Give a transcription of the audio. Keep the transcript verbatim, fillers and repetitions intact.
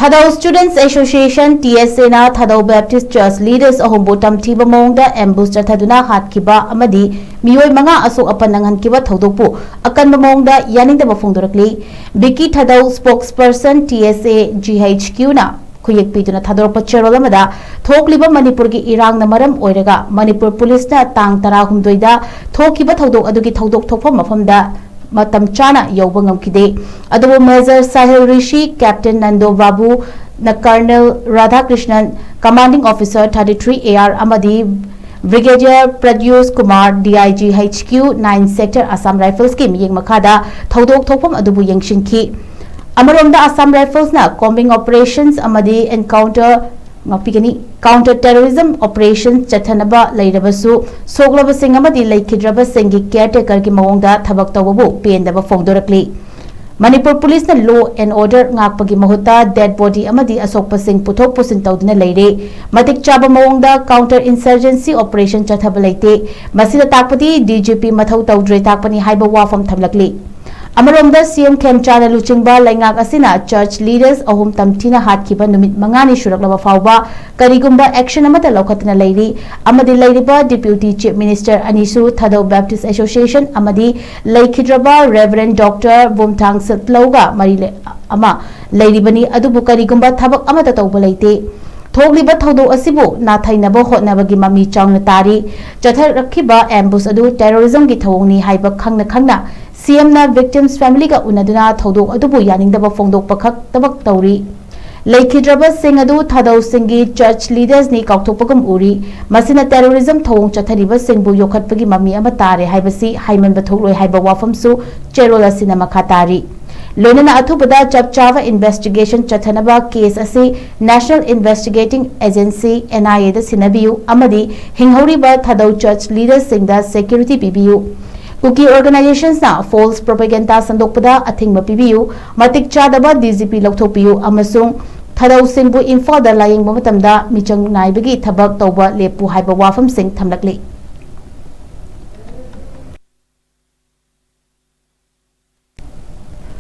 Thadou Students Association, T S A ꯅ Thadou Baptist Church leaders ꯑꯍꯨꯝꯕꯨ ꯇꯝꯊꯤꯕ ꯃꯑꯣꯡꯗ ambush ꯆꯠꯊꯗꯨꯅ ꯍꯥꯠꯈꯤꯕ ꯑꯃꯗꯤ ꯃꯤꯑꯣꯏ ꯃꯉꯥ ꯑꯁꯣꯛ ꯑꯄꯟ ꯅꯪꯍꯟꯈꯤꯕ ꯊꯧꯗꯣꯛꯄꯨ ꯑꯀꯟꯕ ꯃꯑꯣꯡꯗ ꯌꯥꯅꯤꯡꯗꯕ ꯐꯣꯡꯗꯣꯔꯛꯂꯤ꯫ ꯕꯤꯀꯤ ꯊꯥꯗꯧ, spokesperson, T S A G H Q ꯅ ꯈꯨꯌꯦꯛ ꯄꯤꯗꯨꯅ ꯊꯥꯗꯣꯔꯛꯄ ꯆꯦꯔꯣꯜ ꯑꯃꯗ, ꯊꯣꯛꯂꯤꯕ ꯃꯅꯤꯄꯨꯔꯒꯤ ꯏꯔꯥꯡꯅ ꯃꯔꯝ ꯑꯣꯏꯔꯒ ꯃꯅꯤꯄꯨꯔ ꯄꯨꯂꯤꯁꯅ ꯇꯥꯡ ꯇꯔꯥꯍꯨꯝꯗꯣꯏꯗ ꯊꯣꯛꯈꯤꯕ ꯊꯧꯗꯣꯛ ꯑꯗꯨꯒꯤ ꯊꯧꯗꯣꯛ ꯊꯣꯛꯐꯝ ꯃꯐꯝꯗ ꯃꯇꯝ ꯆꯥꯅ ꯌꯧꯕ ꯉꯝꯈꯤꯗꯦ꯫ ꯑꯗꯨꯕꯨ Major ꯁꯥꯍꯤꯜ ꯔꯤꯁꯤ, Captain ꯅꯟꯗꯣ ꯕꯥꯕꯨ, ꯅ Colonel Radhakrishnan, Commanding Officer thirty three A R ꯑꯃꯗꯤ Brigadier produce Kumar, D I G H Q nine Sector Assam Rifles ꯀꯤ ꯃꯤꯠꯌꯦꯡ ꯃꯈꯥꯗ ꯊꯧꯗꯣꯛ ꯊꯣꯛꯐꯝ ꯑꯗꯨꯕꯨ ꯌꯦꯡꯁꯤꯟꯈꯤ꯫ ꯑꯃꯔꯣꯝꯗ Assam Rifles ꯅ combing operations ꯑꯃꯗꯤ encounter ꯉꯥꯛꯄꯤꯒꯅꯤ꯫ Counter terrorism operation ꯆꯠꯊꯅꯕ ꯂꯩꯔꯕꯁꯨ, ꯁꯣꯛꯂꯕꯁꯤꯡ ꯑꯃꯗꯤ ꯂꯩꯈꯤꯗ꯭ꯔꯕꯁꯤꯡꯒꯤ caretaker ꯒꯤ ꯃꯑꯣꯡꯗ ꯊꯕꯛ ꯇꯧꯕꯕꯨ ꯄꯦꯟꯗꯕ ꯐꯣꯡꯗꯣꯔꯛꯂꯤ꯫ ꯃꯅꯤꯄꯨꯔ ꯄꯨꯂꯤꯁꯅ law and order ꯉꯥꯛꯄꯒꯤ ꯃꯍꯨꯠꯇ dead body ꯑꯃꯗꯤ ꯑꯁꯣꯛꯄꯁꯤꯡ ꯄꯨꯊꯣꯛ ꯄꯨꯁꯤꯟ ꯇꯧꯗꯨꯅ ꯂꯩꯔꯦ꯫ ꯃꯇꯤꯛ ꯆꯥꯕ ꯃꯑꯣꯡꯗ counter insurgency operation ꯆꯠꯊꯕ ꯂꯩꯇꯦ꯫ ꯃꯁꯤꯅ ꯇꯥꯛꯄꯗꯤ D G P ꯃꯊꯧ ꯇꯧꯗ꯭ꯔꯦ ꯇꯥꯛꯄꯅꯤ ꯍꯥꯏꯕ ꯋꯥꯐꯝ ꯊꯝꯂꯛꯂꯤ꯫ ꯑꯃꯔꯣꯝꯗ C M ꯈꯦꯝꯆꯥꯟꯗ ꯂꯨꯆꯤꯡꯕ ꯂꯩꯉꯥꯛ ꯑꯁꯤꯅ church leaders ꯑꯍꯨꯝ ꯇꯝꯊꯤꯅ ꯍꯥꯠꯈꯤꯕ ꯅꯨꯃꯤꯠ ꯃꯉꯥꯅꯤ ꯁꯨꯔꯛꯂꯕ ꯐꯥꯎꯕ ꯀꯔꯤꯒꯨꯝꯕ action ꯑꯃꯠꯇ ꯂꯧꯈꯠꯇꯅ ꯂꯩꯔꯤ ꯑꯃꯗꯤ ꯂꯩꯔꯤꯕ Deputy Chief Minister ꯑꯅꯤꯁꯨ Thadou Baptist Association ꯑꯃꯗꯤ ꯂꯩꯈꯤꯗ꯭ꯔꯕ Reverend Doctor ꯕꯨꯝꯊꯥꯡ ꯁꯠꯂꯧꯒ ꯃꯔꯤ ꯂꯩ-, ꯑꯃ ꯂꯩꯔꯤꯕꯅꯤ꯫ ꯑꯗꯨꯕꯨ ꯀꯔꯤꯒꯨꯝꯕ ꯊꯕꯛ ꯑꯃꯠꯇ ꯇꯧꯕ ꯂꯩꯇꯦ꯫ ꯊꯣꯛꯂꯤꯕ ꯊꯧꯗꯣꯛ ꯑꯁꯤꯕꯨ ꯅꯥꯊꯩꯅꯕ ꯍꯣꯠꯅꯕꯒꯤ ꯃꯃꯤ ꯆꯥꯎꯅ ꯇꯥꯔꯤ꯫ ꯆꯠꯊꯔꯛꯈꯤꯕ ambush ꯑꯗꯨ terrorism ꯒꯤ ꯊꯧꯑꯣꯡꯅꯤ ꯍꯥꯏꯕ ꯈꯪꯅ ꯈꯪꯅ C M ꯅ victims family ꯒ ꯎꯅꯗꯨꯅ ꯊꯧꯗꯣꯛ ꯑꯗꯨꯕꯨ ꯌꯥꯅꯤꯡꯗꯕ ꯐꯣꯡꯗꯣꯛꯄ ꯈꯛꯇꯃꯛ ꯇꯧꯔꯤ꯫ ꯂꯩꯈꯤꯗ꯭ꯔꯕꯁꯤꯡ ꯑꯗꯨ ꯊꯥꯗꯧꯁꯤꯡꯒꯤ church leaders ꯅꯤ ꯀꯥꯎꯊꯣꯛꯄꯒꯨꯝ ꯎꯔꯤ꯫ ꯃꯁꯤꯅ terrorism ꯊꯧꯑꯣꯡ ꯆꯠꯊꯔꯤꯕꯁꯤꯡꯕꯨ ꯌꯣꯛꯈꯠꯄꯒꯤ ꯃꯃꯤ ꯑꯃ ꯇꯥꯔꯦ ꯍꯥꯏꯕꯁꯤ ꯍꯥꯏꯃꯟꯕ ꯊꯣꯛꯂꯣꯏ ꯍꯥꯏꯕ ꯋꯥꯐꯝꯁꯨ ꯆꯦꯔꯣꯜ ꯑꯁꯤꯅ ꯃꯈꯥ ꯇꯥꯔꯤ꯫ ꯂꯣꯏꯅꯅ ꯑꯊꯨꯕꯗ ꯆꯞ ꯆꯥꯕ investigation ꯆꯠꯊꯅꯕ case ꯑꯁꯤ National Investigating Agency, N I A ꯗ ꯁꯤꯟꯅꯕꯤꯌꯨ ꯑꯃꯗꯤ ꯍꯤꯡꯍꯧꯔꯤꯕ ꯊꯥꯗꯧ church leaders ꯁꯤꯡꯗ security ꯄꯤꯕꯤꯌꯨ꯫ ꯀꯨꯀꯤ organizations ꯅ false propaganda ꯁꯟꯗꯣꯛꯄꯗ ꯑꯊꯤꯡꯕ ꯄꯤꯕꯤꯌꯨ, ꯃꯇꯤꯛ ꯆꯥꯗꯕ D G P ꯂꯧꯊꯣꯛꯄꯤꯌꯨ ꯑꯃꯁꯨꯡ ꯊꯥꯗꯧꯁꯤꯡꯕꯨ ꯏꯝꯐꯥꯜꯗ ꯂꯥꯌꯦꯡꯕ ꯃꯇꯝꯗ ꯃꯤꯆꯪ ꯅꯥꯏꯕꯒꯤ ꯊꯕꯛ ꯇꯧꯕ ꯂꯦꯞꯄꯨ ꯍꯥꯏꯕ ꯋꯥꯐꯝꯁꯤꯡ ꯊꯝꯂꯛꯂꯤ꯫